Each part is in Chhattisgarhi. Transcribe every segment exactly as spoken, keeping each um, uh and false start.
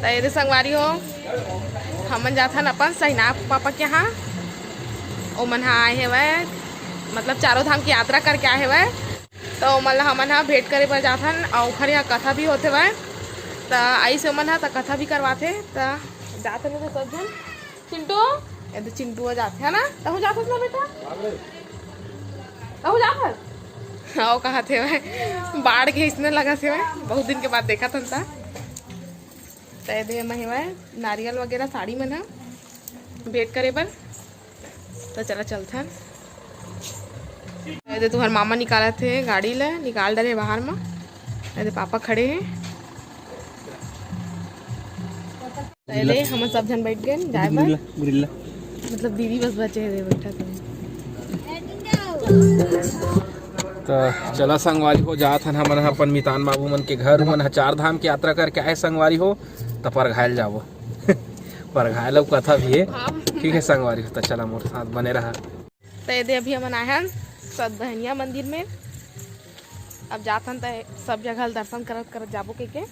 त एदे संगवारी हो, हमन जाथन अपन सहिनाप पापा के यहाँ। ओमन ह आए हेवय, मतलब चारों धाम की यात्रा करके आए हेवय, त ओमन ला हमन ह भेंट करे बर जाथन। अउ ओखर यहाँ कथा भी होत हेवय, त आइस ओमन ह त कथा भी करवाथे। त जाथन एदे सब झन। चिंटू, एदे चिंटू हो जाथे, है ना? तहु जाथस ना बेटा? तहु जाथस? हाँ, वो कहा थे वह, बाढ़ के इसने लगा से वह, बहुत दिन के बाद देखा था। त एदे महिमा नारियल वगैरह साड़ी मन ह भेंट करे बर। त चला चलथन। एदे तुहर मामा निकालत हे गाड़ी ला, निकाल डरे बाहर म। एदे पापा खड़े हे। त एदे हमन सब झन बैठ गए जाए बर। Guerrilla, guerrilla. मतलब दीदी बस बचे हे, एदे बैठा थे। त चला संगवारी हो, जात हन हमन ह अपन मितान बाबू मन के घर। उमन ह चार धाम के यात्रा करके आए संगवारी हो, त परघायल जाबो। परघायल अउ कथा भी हे। हाँ। ठीक है संगवारी हो, त चला मोर साथ बने रहा। त एदे अभी हमन आए हन सतबहनिया मंदिर में। अब जाथन त सब जगह ल दर्शन करत करत जाबो कहिके।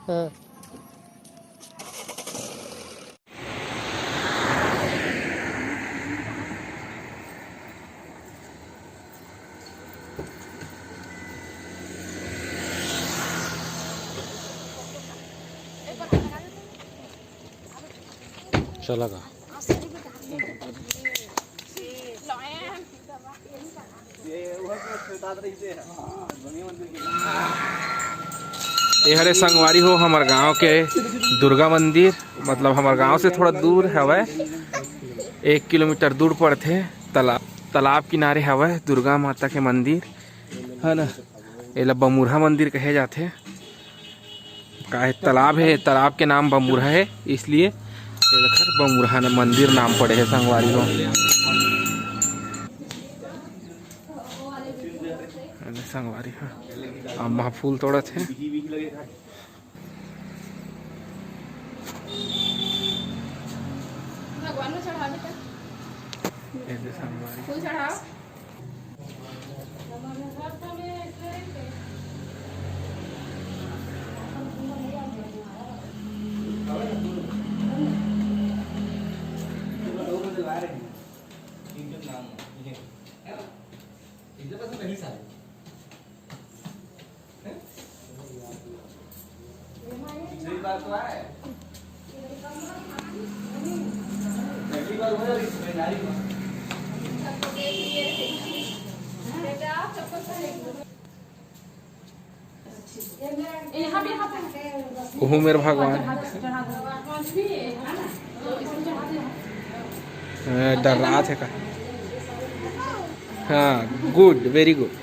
हाँ। चला गा। ये हरे संगवारी हो हमर गांव के दुर्गा मंदिर, मतलब हमर गांव से थोड़ा दूर हवय, एक किलोमीटर दूर पड़थे। तालाब, तालाब किनारे हवय दुर्गा माता के मंदिर, है ना। एला बमुरहा मंदिर कहे जाथे। का हे, तालाब हे, तालाब के नाम बमुरहा हे, इसलिए एखर बमुरहा न मंदिर नाम पड़े हे संगवारी हो। अरे संगवारी हो, अम्मा फूल तोड़त हे। भगवान को चढ़ा बेटा। ये दे संगवारी। फूल चढ़ाओ। ओहू मेर भगवान। अ, डर्रात हे का? हाँ, good, very good।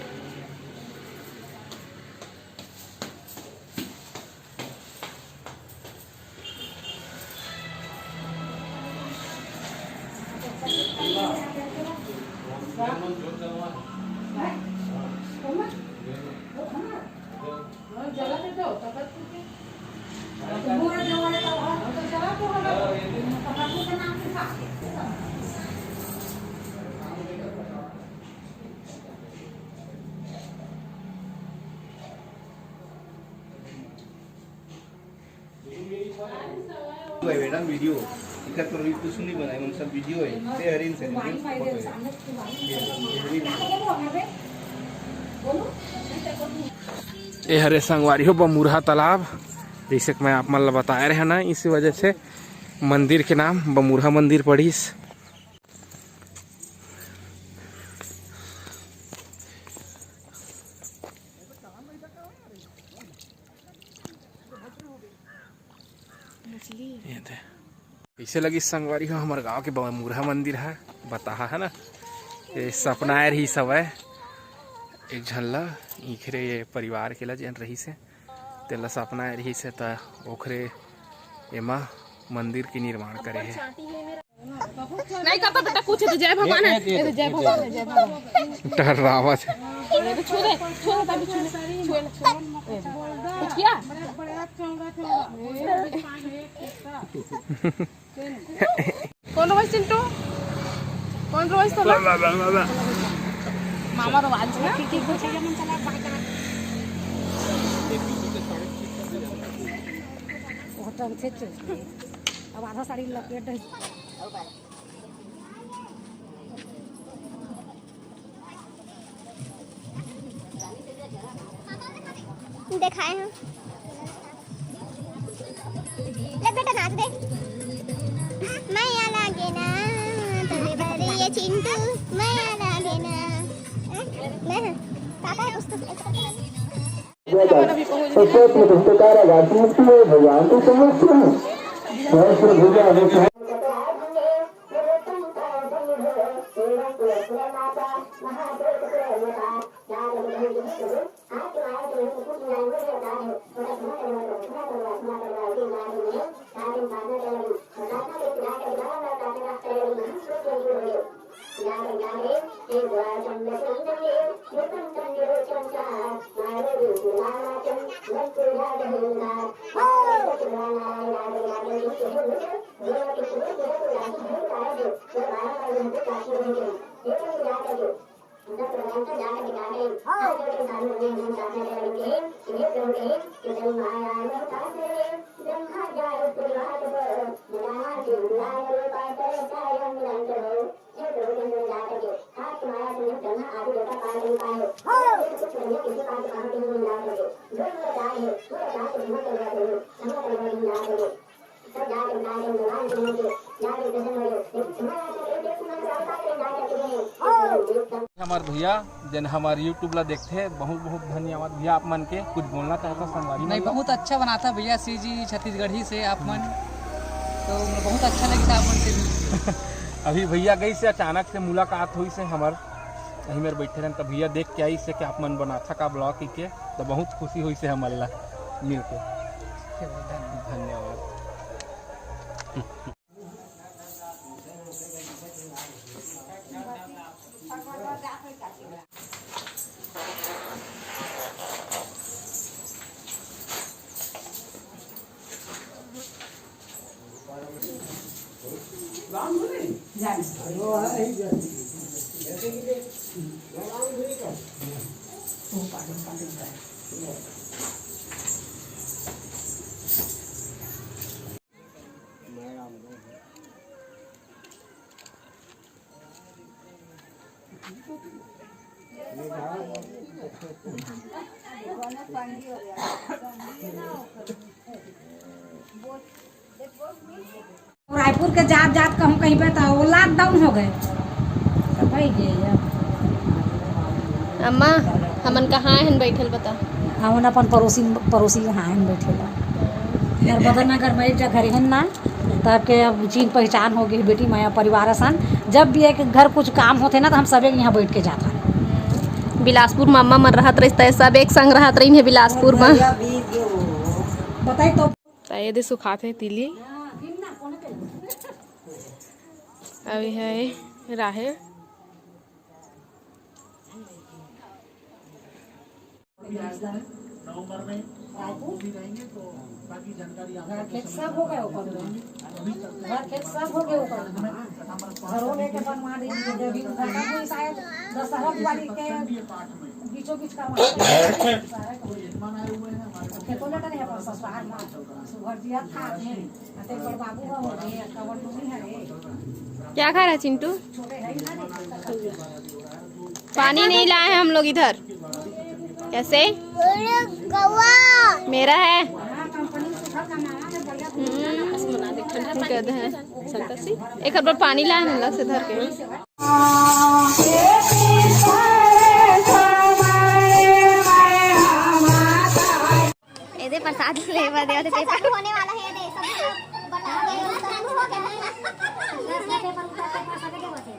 Madam, video इकर पर भी कुछ नहीं बनाए, हम सब वीडियो है। ते हरिन से रील्स फोटो है। ये, ये हरिन। ए हरे संगवारी हो, बमुरहा तालाब, जैसे कि मैं आप मन ला बताए रहे ना, इसी वजह से मंदिर के नाम बमुरहा मंदिर पड़िस। ये दे। कइसे लगिस संगवारी हो हमर गांव के बमुरहा मंदिर ह? बताहा है ना, ये सपना आए रहिस हवय एक झन ला, इखरे ये परिवार के ला जेन रहिस हे, तेला सपना आए रहिस हे, त ओखरे एमा मंदिर के निर्माण करे हे। नहीं करता बेटा, कुछ तो जय भगवान है। ये तो जय भगवान है, जय भगवान। डर्रावत हे। ये तो छू दे, छू दे, तभी छू ले, छू ले, छू ले। कुछ किया? कौन रोइस चिंटू? कौन रोइस तोला? मामा रोइस ना? अब आधा साड़ी लपेट दे। देखाए हंव। ले बेटा, नाच दे। मया लागे ना, तोरे बर ये चिंटू, मया लागे ना। मैं, पापा है कुछ तो। भगवान की समझ में। हमार भैया, जेन हमार YouTube ला देखथे, बहुत बहुत धन्यवाद भैया आप मन के। कुछ बोलना चाहता संगवारी नहीं, मन ला? बहुत अच्छा बनाता भैया, सीजी छत्तीसगढ़ी से आप मन, तो मतलब बहुत अच्छा लगिस आप मन से भी। अभी भैया गइस हे, अचानक से मुलाकात होइस हे हमर, यही मेर बैठे रहन, त भैया देख के आइस हे कि आप मन बनाथा का vlog कहिके, त बहुत खुशी होइस हे हमन ला मिल के। ठीक है, धन्यवाद। धन्यवाद। रायपुर के जात जात कहूँ कहीं पे तो वो lockdown हो गए। तो भाई ये, ये। अम्मा, हमन कहाँ हन बैठल बता? हमन अपन पड़ोसी, पड़ोसी यहाँ आएन बैठे ला। नर्मदा नगर में एक जगह रहन ना, तब के अब चीन पहचान हो गई बेटी, मैं परिवार असन। जब भी एक घर कुछ काम होथे ना, तो हम सब एक यहाँ बैठ के जात हन। बिलासपुर मामा मन रहत रहिस, तय सब एक संग रहत रहिन हे बिलासपुर में। बताई तो। त ये दे सुखात हे तिली। अभी है राहेर। नवंबर में रायपुर भी रहेंगे, तो बाकी जानकारी आप घर खेत सब हो गए ओकर में। घर खेत सब हो गए ओकर में। घरों लेके बनवा रही है, जब भी उद्घाटन हुई शायद दशहरा दिवाली के बीचों बीच करवा रही है। सारे को। खेतों में तो नहीं है, पर ससुराल में सुघर जिया था आदमी। क्या खा रहा है चिंटू? पानी नहीं लाए हैं हम लोग इधर। कैसे? मेरा है। हम्म, गधा है। एक बार पानी लाए हम लोग से धर के। एदे प्रसाद लेवा दे, ओदे पेपर। होने वाला है, ये दे, सब बता दे, सब हो गया। पेपर उठा के प्रसाद के बचे।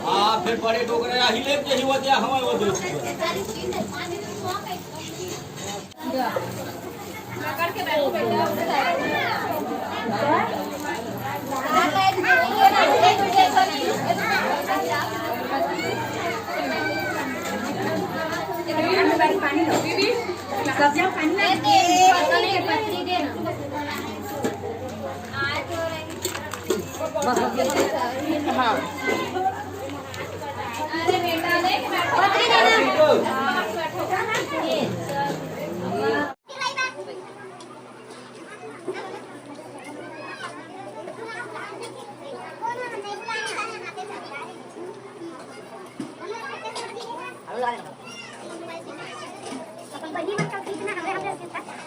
हाँ, फिर बड़े डोकरे आही लेब जही वो दिया हमारे वो दे। हाँ।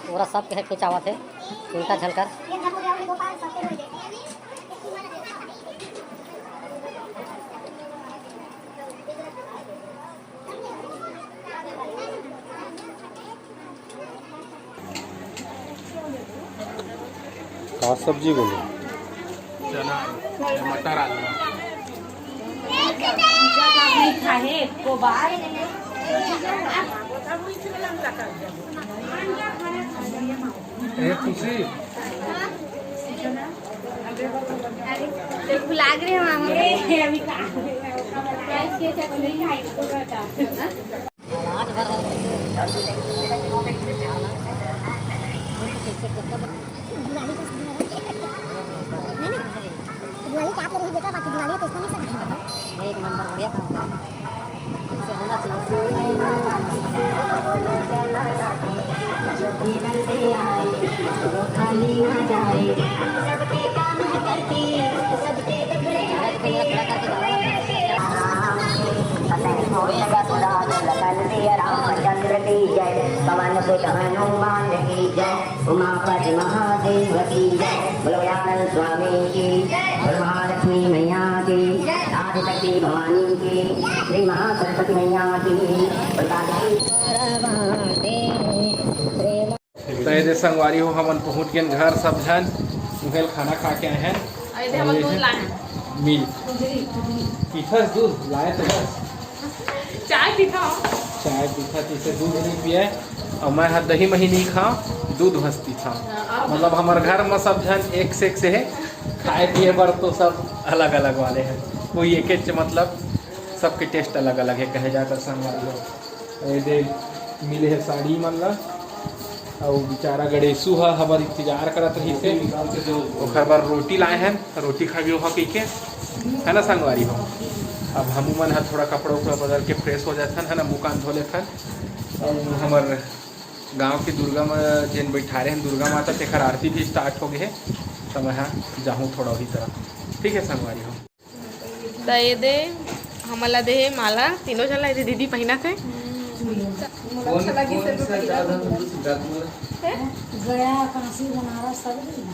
पूरा सब के खींचावत हे, चिंता झन कर। का सब्जी बोले? चना, मटर, आलू। ए, खुशी। भुला गए मामा। दिवाली के आप लोग ही देखा, बाकी दिवाली तो इसमें नहीं सब। एक नंबर, बढ़िया काम। रामचंद्र की जय, पवन सुत हनुमान की जय, उमापति महादेव की जय, बोलो गजानन स्वामी की, बोलो महालक्ष्मी मैया की, आदिशक्ति भवानी की, श्री महासरस्वती मैया की, बोलो काली। त एदे संगवारी हो, हमन पहुंच गेन घर सब झन, उहेल खाना खा के आए हैं। अरे, हमन दूध लाए हैं। मिल्क। पीथस दूध लाए तो बस। चाय पीथा। चाय पीथा, तीसे दूध नहीं पिए। और मैं हा दही मही नहीं खा, दूध भस पीथा। हाँ, अब मतलब हमर घर में सब झन एक से एक से है, खाए पिए बर तो सब अलग अलग वाले हैं, कोई एक एक, मतलब सबके टेस्ट अलग अलग है कहे जाए तो संगवारी हो। एदे मिले हे साड़ी मन ला, अउ बेचारा गणेशू ह हमर इंतजार करत रहिस हे, ओखर बर रोटी लाए हन, रोटी खाबे ओहा कहिके, है ना संगवारी हो। अब हमू मन ह थोड़ा कपड़ा उपड़ा बदल के फ्रेश हो जाथन, है ना, मुंह कान धो लेथन। अउ हमर गांव के दुर्गा म जेन बैठारे हन दुर्गा माता, तेखर आरती भी स्टार्ट हो गए हे। त मैं हा जाहूँ थोड़ा वही तरफ। ठीक है संगवारी हो। त ये दे, हमन ला दे हे माला, तीनों झन ला। ये दे दीदी पहिना थे। मोला अच्छा लगिस हे, तो पहिना। गया, काशी, बनारस, सब दिन।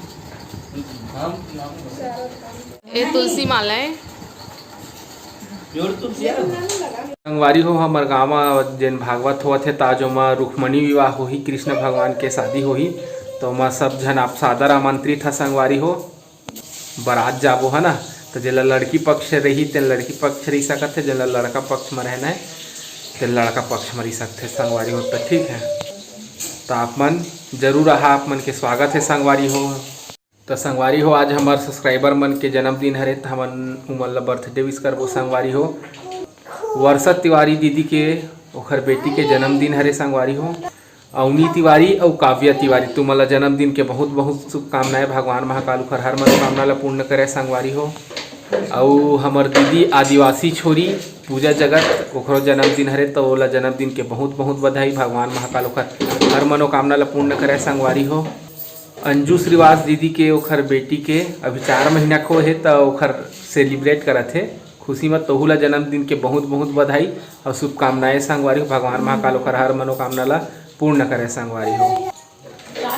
ये तुलसी माला है। संगवारी हो, हमर गांव म जेन भागवत होवत हे, ताजो म रुक्मणी विवाह होही, कृष्ण भगवान के शादी होही। तो ओमा सब झन आप सादर आमंत्रित ह संगवारी हो। बरात जाबो, है ना? तो जेला लड़की पक्ष रही, तेन लड़की पक्ष रही सकत हे, जेला लड़का पक्ष म रहना है, तेन लड़का पक्ष म रही सकथे संगवारी हो। तो ठीक है, तो आप मन जरूर आहा, आप मन के स्वागत है संगवारी हो। तो संगवारी हो, आज हमार सब्सक्राइबर मन के जन्मदिन हरे, तो हमन उमन ला बर्थडे विश करबो संगवारी हो। वर्षा तिवारी दीदी के, ओखर बेटी के जन्मदिन हरे संगवारी हो। अवनी तिवारी अउ काव्या तिवारी, तुमन ला जन्मदिन के बहुत बहुत शुभकामनाएं। भगवान महाकाल उखर हर मनोकामना ला पूर्ण करे संगवारी हो। अउ हमर दीदी आदिवासी छोरी पूजा जगत, ओखरो जन्मदिन हरे, तो ओला जन्मदिन के बहुत बहुत बधाई। भगवान महाकाल ओखर हर मनोकामना ला पूर्ण करे संगवारी हो। अंजू श्रीवास दीदी के, ओखर बेटी के अभी चार महीना के हो हे, त ओखर सेलिब्रेट करत हे। खुशी म तोहू ला जन्मदिन के बहुत बहुत बधाई अउ शुभकामनाएं संगवारी हो। भगवान महाकाल ओखर हर मनोकामना ला पूर्ण करे संगवारी हो।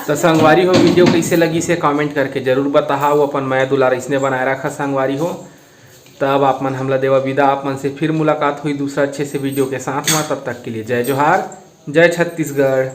त संगवारी हो, वीडियो कइसे लगिस हे कमेंट करके जरूर बताहा, अपन मया दुलार अइसने बनाए रखा संगवारी हो। तब आप मन हमला देवा विदा, आप मन से फिर मुलाकात होही दूसरा अच्छे से वीडियो के साथ म। तब तक के लिए जय जोहार, जय छत्तीसगढ़।